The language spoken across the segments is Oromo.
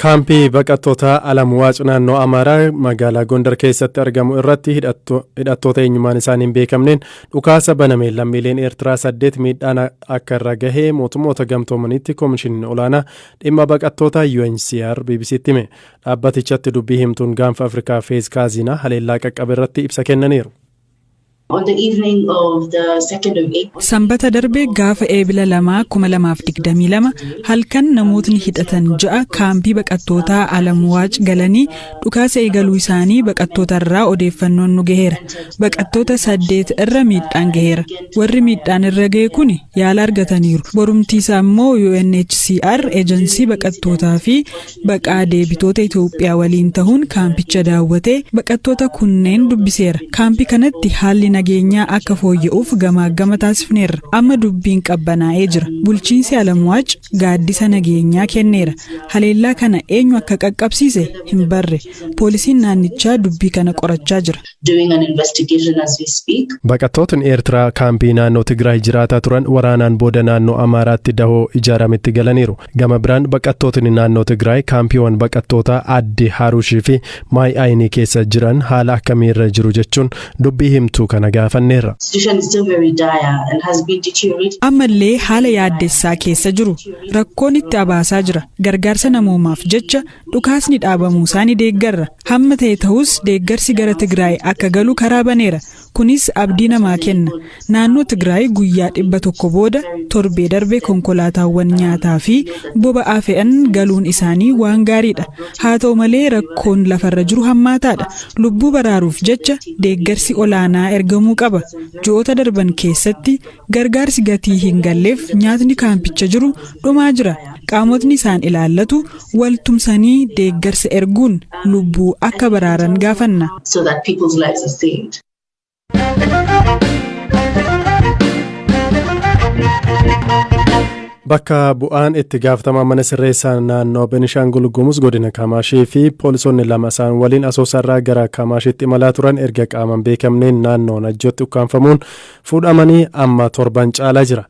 Kaampii baqattoota Alamwaac naannoo Amaaraa magaalaa Gondar keessatti argamu irratti hidhattoota eenyummaan isaanii hin beekamneen dhukaasa banameen lammiileen Eertiraa 8 miidhaan akka irra gahee mootummoota gamtoomaniitti koomishiniin olaanaa dhimma baqattoota UNHCR BBCtti hime. Dhaabbatichatti dubbii himtuun gaanfa Afrikaa Feez Kaaziinaa haleellaa qaqqabe irratti ibsa kennaniiru. On the evening of the 2nd of April, Sanbata darbe gaafa Eebila 2, 2022 halkan namootni hidhatan ja'a kaampii baqattootaa Alamwaac galanii dhukaasa eegaluu isaanii baqattoota irraa odeeffannoon nu gaheera. Baqattoota 8 irra miidhaan gaheera. Warri miidhaan irra gahe kun yaala argataniiru. Borumtiisaa immoo UNHCR ejensii baqattootaa fi baqaa deebitoota Itoophiyaa waliin tahuun kaampicha daawwatee baqattoota kunneen dubbiseera. Kaampii kanatti haalli nageenyaa akka fooyya'uuf gamaaggama taasifneerra. Amma dubbiin qabbanaa'ee jira. Bulchiinsi Alamwaac gaaddisa nageenyaa kenneera. Haleellaa kana eenyu akka qaqqabsiise hin barre. Poolisiin naannichaa dubbii kana qorachaa jira. doing an investigation as we speak. Baqattootni Eertiraa kaampii naannoo Tigraay jiraataa turan waraanaan booda naannoo Amaaraatti dahoo ijaarametti galaniiru. Gama biraan baqattootni naannoo Tigraay kaampiiwwan baqattootaa Addi Haruushii fi Maay Ayinii keessa jiran haala akkamiirra jiru jechuun dubbii himtuu kana gaafanneerra. Situation is still very dire and has been deteriorating. Ammallee haala yaaddessaa keessa jiru. Rakkoon itti abaasaa jira. Gargaarsa namoomaaf jecha dhukaasni dhaabamuu isaa ni deeggarra. Hamma ta'e ta'us deeggarsi gara Tigraay akka galu karaa baneera. Kunis abdii namaa kenna. Naannoo Tigraay guyyaa 100 booda torbee darbe konkolaataawwan nyaataa fi boba'aa fe'an galuun isaanii waan gaariidha. Haa ta'u malee rakkoon lafarra jiru hammaataadha. Lubbuu baraaruuf jecha deeggarsi olaanaa ergamuu qaba. Ji'oota darban keessatti gargaarsi gatii hin galleef nyaatni kaampicha jiru dhumaa jira. Qaamotni isaan ilaallatu wal tumsanii deeggarsa erguun lubbuu akka baraaran gaafanna. So that people's lives are saved. Bakka bu'aan itti gaafatamaa mana sirreessaa naannoo Benishaangul Gumuz godina Kamaashii fi poolisoonni lama isaan waliin Asoosaarraa gara Kamaashiitti imalaa turan erga qaaman beekamneen naannoo Najjootti ukkaanfamuun fuudhamanii amma torban caalaa jira.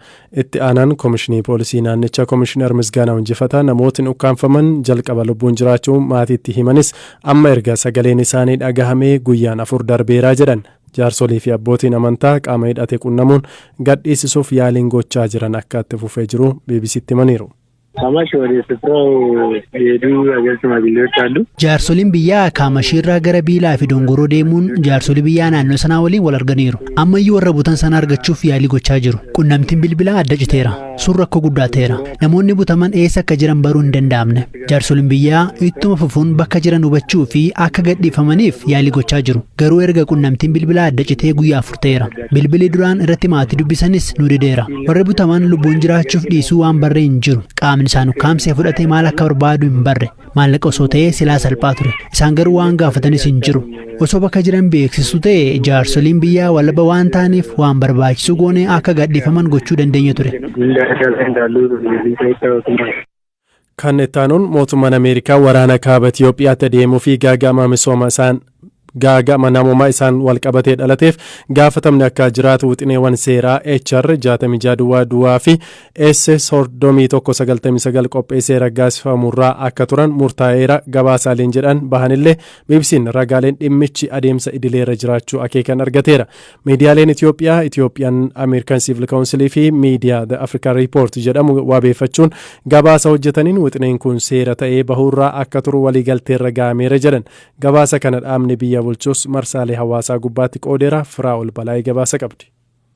Itti aanaan koomishinii poolisii naannichaa Koomishinar Misgaanaa Injifataa namootni ukkaanfaman jalqaba lubbuun jiraachuu maatiitti himanis amma erga sagaleen isaanii dhagahamee guyyaan 4 darbeeraa jedhan. Jaarsolii fi abbootiin amantaa qaama hidhate qunnamuun gadhiisisuuf yaaliin gochaa jiran akka itti fufee jiru BBCtti himaniiru. Jaarsoliin biyyaa Kaamashiirraa gara Biilaa fi Dongoroo deemuun jaarsolii biyyaa naannoo sanaa waliin wal arganiiru. Ammayyuu warra butan sana argachuuf yaalii gochaa jiru. Qunnamtiin bilbilaa adda citeera. Sun rakkoo guddaa ta'eera. Namoonni butaman eessa akka jiran baruu hin danda'amne. Jaarsoliin biyyaa ittuma fufuun bakka jiran hubachuu fi akka gadhiifamaniif yaalii gochaa jiru. Garuu erga qunnamtiin bilbilaa adda citee guyyaa 4 ta'eera. Bilbilli duraan irratti maatii dubbisanis nu dideera. Warri butaman lubbuun jiraachuuf dhiisuu waan barree hin jiru. Qaamni isaan ukkaamsee fudhate maal akka barbaadu hin barre. Maallaqa osoo ta'ee silaa salphaa ture. Isaan garuu waan gaafatanis hin jiru. Osoo bakka jiran beeksisu ta'e jaarsoliin biyyaa walaba waan ta'aniif waan barbaachisu goonee akka gadhiifaman gochuu dandeenya ture. Kan itti aanuun mootummaan Ameerikaa waraana kaaba Itiyoophiyaatti adeemuu fi gaaga'ama misooma isaan gaaga'ama namummaa isaan walqabatee dhalateef gaafatamni akka jiraatu wixineewwan seeraa HR 66 duwwaa duwwaa fi S 3199 qopheessee raggaasifamurraa akka turan murtaa'eera gabaasaaleen jedhan bahanillee BBC'n ragaaleen dhimmichi adeemsa idileerra jiraachuu akeekan argateera. Miidiyaaleen Itoophiyaa Itoophiyaan Ameerikan Siivil Kaawunsilii fi Miidiyaa The Africa Report jedhamu wabeeffachuun gabaasa hojjetaniin wixineen kun seera ta'ee bahuurraa akka turu waliigalteerra ga'ameera jedhan. Gabaasa kana dhaabni biyya bulchus marsaalee hawaasaa gubbaatti qoodeera. Firaa'ol Balaayii gabaasa qabdi.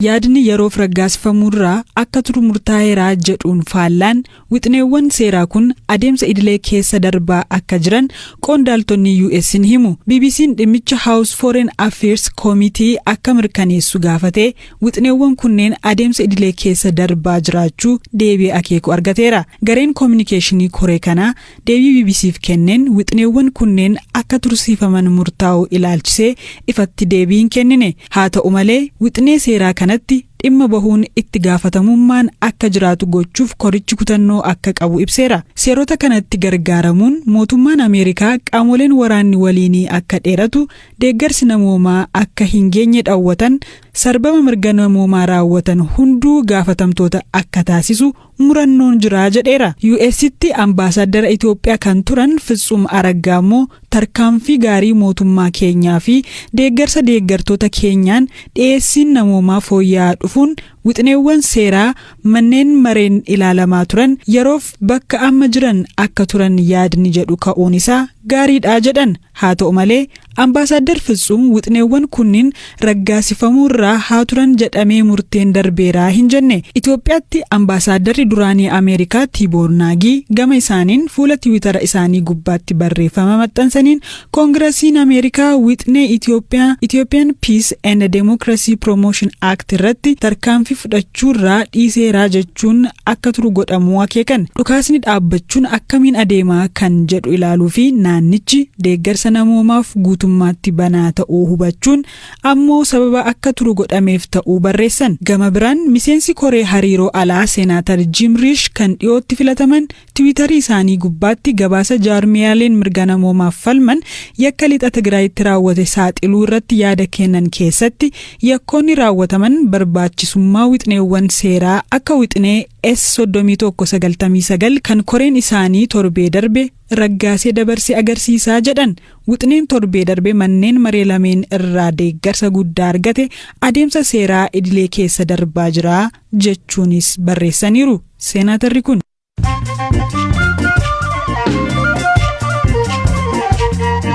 Yaadni yeroof raggaasifamuurraa akka turu murtaa'eera jedhuun faallaan wixineewwan seeraa kun adeemsa idilee keessa darbaa akka jiran qondaaltonni US ni himu. BBC'n dhimmicha House Foreign Affairs Committee akka mirkaneessu gaafatee wixineewwan kunneen adeemsa idilee keessa darbaa jiraachuu deebii akeeku argateera. Gareen koominikeeshinii koree kanaa deebii BBC'f kenneen wixineewwan kunneen akka tursiifaman murtaa'uu ilaalchisee ifatti deebii hin kennine. Haa ta'u malee wixinee seeraa kanatti dhimma bahuun itti gaafatamummaan akka jiraatu gochuuf korichi kutannoo akka qabu ibseera. Seerota kanatti gargaaramuun mootummaan Ameerikaa qaamoleen waraanni waliinii akka dheeratu deeggarsi namoomaa akka hin geenye dhawwatan Sarbama mirga namoomaa raawwatan hunduu gaafatamtoota akka taasisu murannoon jira jedheera. US'tti ambaasaaddara Itoophiyaa kan turan Fitsum Araggaa immoo, tarkaanfii gaarii mootummaa keenyaa fi deeggarsa deeggartoota keenyaan dhiyeessiin namoomaa fooyya'aa dhufuun wixineewwan seeraa manneen mareen ilaalamaa turan yeroof bakka amma jiran akka turan yaadni jedhu ka'uun isaa gaariidha jedhan. Haa ta'u malee, ambaasaaddar Fitsum wixineewwan kunniin raggaasifamuu irraa haa turan jedhamee murteen darbeeraa hin jenne. Itoophiyaatti ambaasaadarri duraanii Ameerikaa Tiiboor Naagii gama isaaniin fuula Tiwiitara isaanii gubbaatti barreeffama maxxansaniin, Koongirasiin Ameerikaa wixinee Itoophiyaa Ethiopian Peace and Democracy Promotion Act irratti tarkaanfii fudhachuurraa dhiiseeraa jechuun akka turu godhamuu akeekan. Dhukaasni dhaabbachuun akkamiin adeemaa kan jedhu ilaaluu fi naannichi deeggarsa namoomaaf guutummaatti banaa ta'uu hubachuun ammoo sababa akka turu godhameef ta'uu barreessan. Gama biraan, miseensi koree hariiroo alaa Seenaatar Jim Riish kan dhiyootti filataman Tiwiitarii isaanii gubbaatti gabaasa jaarmiyaaleen mirga namoomaaf falman yakka lixa Tigraayitti raawwate saaxiluu irratti yaada kennan keessatti, yakkoonni raawwataman barbaachisummaa wixineewwan seeraa akka wixinee S 3199 kan koreen isaanii torbee darbe raggaasee dabarse agarsiisaa jedhan. Wixineen torbee darbe manneen maree lameen irraa deeggarsa guddaa argate adeemsa seeraa idilee keessa darbaa jira jechuunis barreessaniiru seenaatarri kun.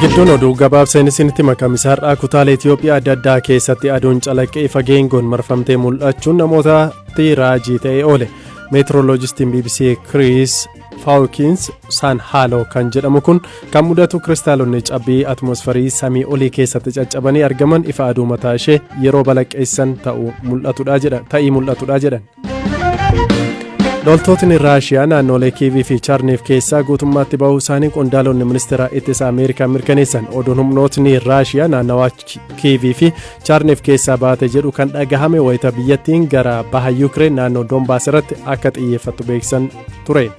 Gidduun oduu gabaabseen isinitti makamisaa har'aa, kutaalee Itoophiyaa adda addaa keessatti aduun calaqqee ifa geengoon marfamtee mul'achuun namootatti raajii ta'ee oole. Meetirooloojistiin BBC Chris Faawkins Sun Halo kan jedhamu kun kan mudatu kiristaalonni cabbii atmosferii samii olii keessatti caccabanii argaman ifa aduu mataa ishee yeroo balaqqeessan ta'uu mul'atudha jedhan ta'ii mul'atudha jedhan. Loltootni Raashiyaa naannolee Kiivii fi Charniif keessaa guutummaatti bahuu isaanii qondaalonni ministeera ittisa Ameerikaa mirkaneessan. Oduun humnootni Raashiyaa naannawaa Kiivii fi Charniif keessaa baate jedhu kan dhagahame wayita biyyattiin gara baha Yuukireen naannoo Doonbaas irratti akka xiyyeeffattu beeksisan ture.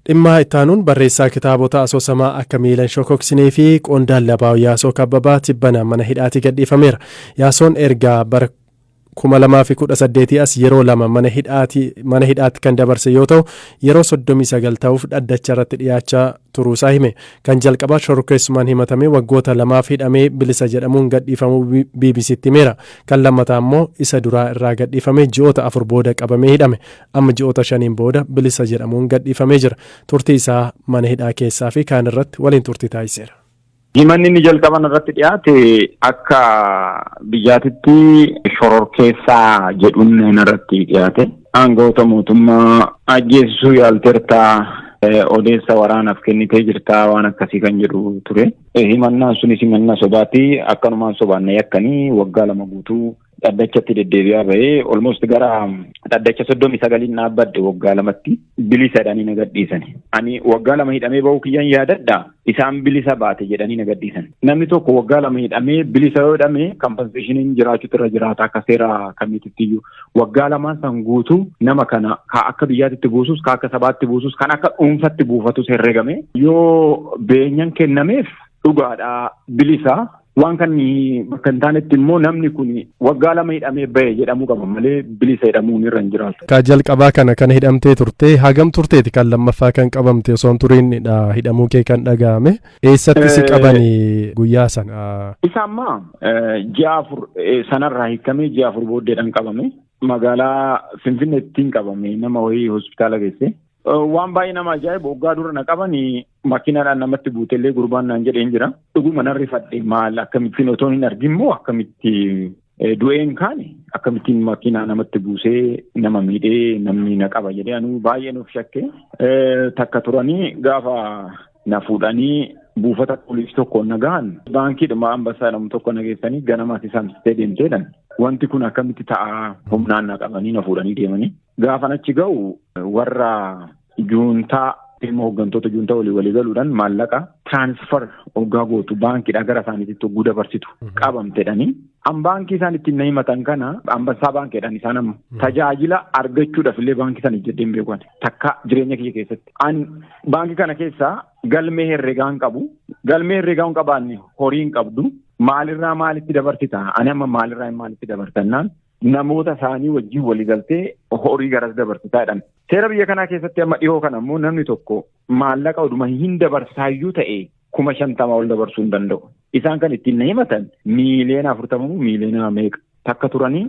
Dhimma ittaanuun, barreessaa kitaabota asoosamaa akka Miilan Shokoksinee fi qondaalli ABO Yaasoo Kabbabaa tibbana mana hidhaatii gadhiifameera. Yaasoon erga bara 2018 as yeroo lama mana hidhaatti kan dabarse yoo ta'u, yeroo 39 ta'uuf dhaddacha irratti dhiyaachaa turuusaa hime. Kan jalqabaa shororkeessumaan himatamee waggoota 2f hidhamee bilisa jedhamuun gadhiifamuu BBCtti himeera. Kan lammataa immoo isa duraa irraa gadhiifamee ji'oota 4 booda qabamee hidhame. Amma ji'oota 5n booda bilisa jedhamuun gadhiifamee jira. Turtii isaa mana hidhaa keessaa fi kaan irratti waliin turtii taasiseera. Himanni inni jalqaban irratti dhiyaate akka biyyaatitti shororkeessaa jedhuun irratti dhiyaate. Aangawoota mootummaa ajjeesisuu yaalteertaa, odeessa waraanaaf kennitee jirtaa, waan akkasii kan jedhu ture. Himannaan sunis himannaa sobaati. Akkanumaan sobaan na yakkanii waggaa 2 guutuu dhaddachatti deddeebi'aa bahee, almost gara dhaddacha 39n dhaabbadde waggaa 2tti, bilisa jedhanii na gadhiisani. Ani waggaa 2 hidhamee bahuu kiyyan yaadadha. Isaan bilisa baate jedhanii na gadhiisan. Namni tokko waggaa 2 hidhamee bilisa yoo hidhame, compensationiin jiraachuutu irra jiraata akka seera kamiititti iyyuu. Waggaa lamaan san guutuu nama kana ka akka biyyaatitti buusus, ka akka sabaatti buusus, kan akka dhuunfatti buufatus herregame. Yoo beenyan kennameef dhugaadha bilisa. Waan kan bakka hin taanetti immoo namni kun waggaa 2 hidhamee bahe jedhamuu qaba malee bilisa jedhamuun irra hin jiraatu. Ka jalqabaa kana kan hidhamtee turte hagam turteeti? Kan lammaffaa kan qabamte osoo hin turiin hidhamuu kee kan dhaga'ame. Eessatti si qabanii guyyaa sana? Isa ammaa ji'a 4 sanarraa hiikamee ji'a 4 booddeedhaan qabame. Magaalaa Finfinneettiin qabame, nama wayii hospitaala geesse. Waan baay'ee nama ajaa'ibu, waggaa dura na qabanii makiinaadhaan namatti buutellee gurbaan naan jedheen jira. Dhuguma nan rifadhe, maal akkamittiin otoo hin argin immoo akkamitti du'een kaane, akkamittiin makiinaa namatti buusee nama miidhee namni na qaba jedhee anuu baay'ee nuuf shakke. Takka turanii gaafa na fuudhanii buufata poolisii tokkoon na gahan, baankiidhuma Ambassaa jedhamu tokko na geessanii, ganamaas isaan deemteedhan. Wanti kun akkamitti ta'a, humnaan na qabanii na fuudhanii deemanii. Gaafan achi ga'u warra juuntaa Dhimma hooggantoota juuntaa walii walii galuudhaan maallaqa transfer hoggaa gootu, baankiidhaa gara isaaniitti hogguu dabarsitu qabamtedhanii. An baankii isaan ittiin na himatan kana Ambassaa baankiidhaan isaan amma tajaajila argachuudhaaf illee baankii sana ijjadhee hin beeku takka jireenya kiyya keessatti. An baankii kana keessaa galmee herreegaa hin qabu. Galmee herreegaa hin qabaanne horii hin qabdu. Maalirraa maalitti dabarsita? Ani amma maalirraa maalitti dabarsannaan namoota isaanii wajjin waliigaltee horii garas dabarsitaa jedhan. Seera biyya kanaa keessatti amma dhihoo kana immoo namni tokko maallaqa oduma hin dabarsaayyuu ta'e 50,000 ol dabarsuu hin danda'u. Isaan kan ittiin na himatan 40 miiliyoona miiliyoona meeqa takka turanii,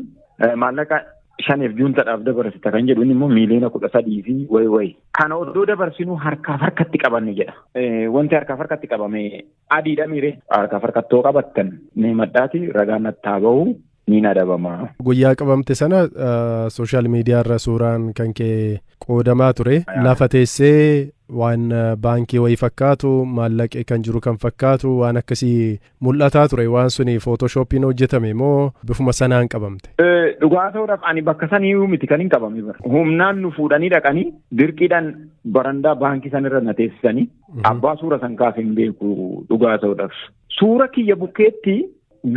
maallaqa shaneef juuntadhaaf dabarsita kan jedhu immoo 13 miiliyoona fi wayi wayi. Kana odoo dabarsinuu harkaaf harkatti qabanne jedha. Wanti harkaaf harkatti qabame adiidha miire. Harkaaf harkattoo qabattan ni maddaati, ragaan nattaa bahu, ni adabama. Guyyaa qabamte sana social media irra suuraan kan kee qoodamaa ture. Lafa teessee waan baankii wayii fakkaatu, maallaqee kan jiru kan fakkaatu, waan akkasii mul'ataa ture. Waan suni Photoshoppiin hojjetame moo bifuma sanaan qabamte? Dhugaa ta'uudhaaf ani bakka sanii miti kan hin qabame bara. Humnaan nu fuudhanii dhaqanii dirqiidhaan barandaa baankii sanirra na teessisanii, abbaa suura san kaase hin beeku dhugaa ta'uudhaaf. Suura kiyya bukkeetti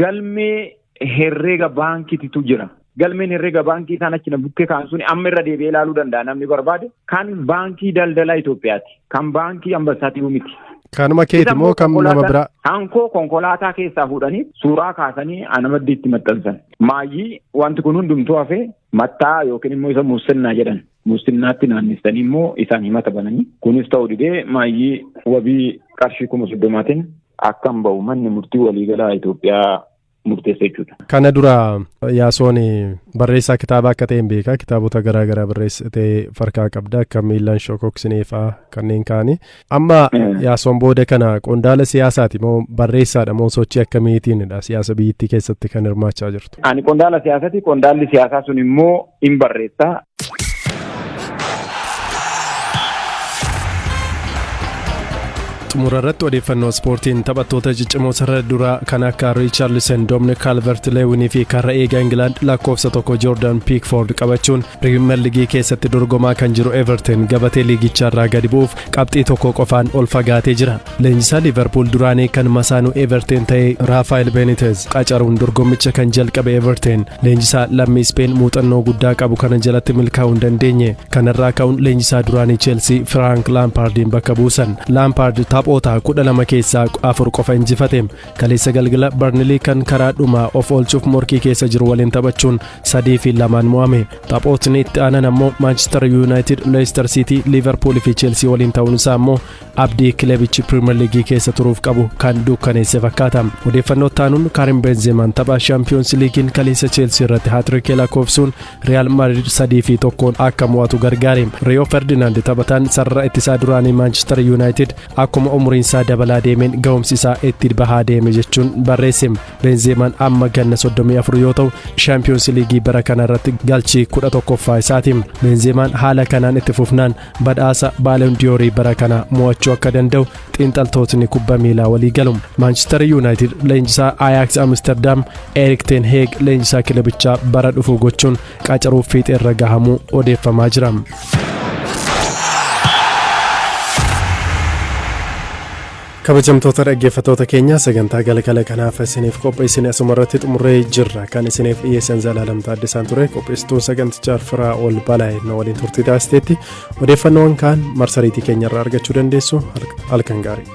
galmee herreega baankiitu jira. Galmeen herreega baankii isaan achi na bukkee kaan suni amma irra deebi'ee ilaaluu danda'a namni barbaade. Kan Baankii Daldalaa Itoophiyaati. Kan Baankii Ambassaatiiuu miti. Kanuma keeti moo kan nama biraa? Hankoo konkolaataa keessaa fuudhanii suuraa kaasanii ana maddiitti maxxansan. Maayyii wanti kun hundumtuu hafee mattaa yookiin immoo isa muusinnaa jedhan. Muusinnaatti naannessanii immoo isaan himata bananii. Kunis ta'uu didee maayyii wabii qarshii 30,000n akkan bahu manni murtii waliigalaa Itoophiyaa murteessa jechuudha. Kana dura Yaasoon barreessaa kitaabaa akka ta'e hin beekaa. Kitaabota garaa garaa barreessitee farkaa qabda, akka Miilaan Shokoksinee fa'aa kanneen kaanii. Amma Yaasoon booda kana qondaala siyaasaati moo barreessaadha moo sochii akkamiitiinidha siyaasa biyyattii keessatti kan hirmaachaa jirtu? Ani qondaala siyaasati. Qondaalli siyaasaa sun immoo hin barreessaa. Xumura irratti odeeffannoo ispoortiin, taphattoota ciccimoo sarara duraa kan akka Riicharlisen, Dominic Calvert Lewinii fi karra eegaa Ingilaand lakkoofsa 1 Jordan Pickford qabachuun Piriimeer Liigii keessatti dorgomaa kan jiru Everton gabatee liigichaa gadi bu'uuf qabxii 1 qofaan ol fagaatee jira. Leenjisaa Liverpool duraanii kan masaanuu Everton ta'e Raafael Benitez qacaruun dorgommicha kan jalqabe Everton leenjisaa lammii Speen muuxannoo guddaa qabu kana jalatti milkaa'uu hin dandeenye. Kanarraa ka'uun leenjisaa duraanii Chelsea Frank Lampaardiin bakka buusan. Lampaard taphoota 12 keessaa afur qofa injifate. Kaleessa galgala Barnilii kan karaa dhumaa of oolchuuf morkii keessa jiru waliin taphachuun 3-2 mo'ame. Taphootni itti aanan ammoo Manchester United, Leicester City, Liverpool fi Chelsea waliin ta'uun isaa ammoo abdii kilebichi Piriimeer Liigii keessa turuuf qabu kan dukkaneesse fakkaata. Odeeffannoo taanuun, Karim Benzema tapha Champions Liigiin kaleessa Chelsea irratti haatirikii lakkoofsuun Real Madrid 3-1 akka mo'atu gargaare. Rio Ferdinand, taphataan sarara ittisaa duraanii Manchester United, akkuma umuriin isaa dabalaa deemeen ga'umsi isaa itti bahaa deeme jechuun barreesse. Benzeemaan amma ganna 34 yoo ta'u, Champions Liigii bara kana irratti galchii 11ffaa isaati. Benzeemaan haala kanaan itti fufnaan badhaasa Ballon d'Or bara kana mo'achuu akka danda'u xiinxaltootni kubbaa miilaa walii galu. Manchester United leenjisaa Ajax Amsterdam Erik ten Hag leenjisaa kilabichaa bara dhufu gochuun qacaruuf fiixee irra gahamuu odeeffamaa jira. Kabajamtoota dhaggeeffattoota keenya, sagantaa galgala kanaaf isiniif qopheessine asuma irratti xumurree jirra. Kan isiniif dhiyeessan Zalaalam Taaddasaan ture. Qopheessituun sagantichaa Firaa ol Balaa na waliin turtii taasisteetti. Odeeffannoowwan kaan marsariitii keenya irraa argachuu dandeessu. Halkan gaarii.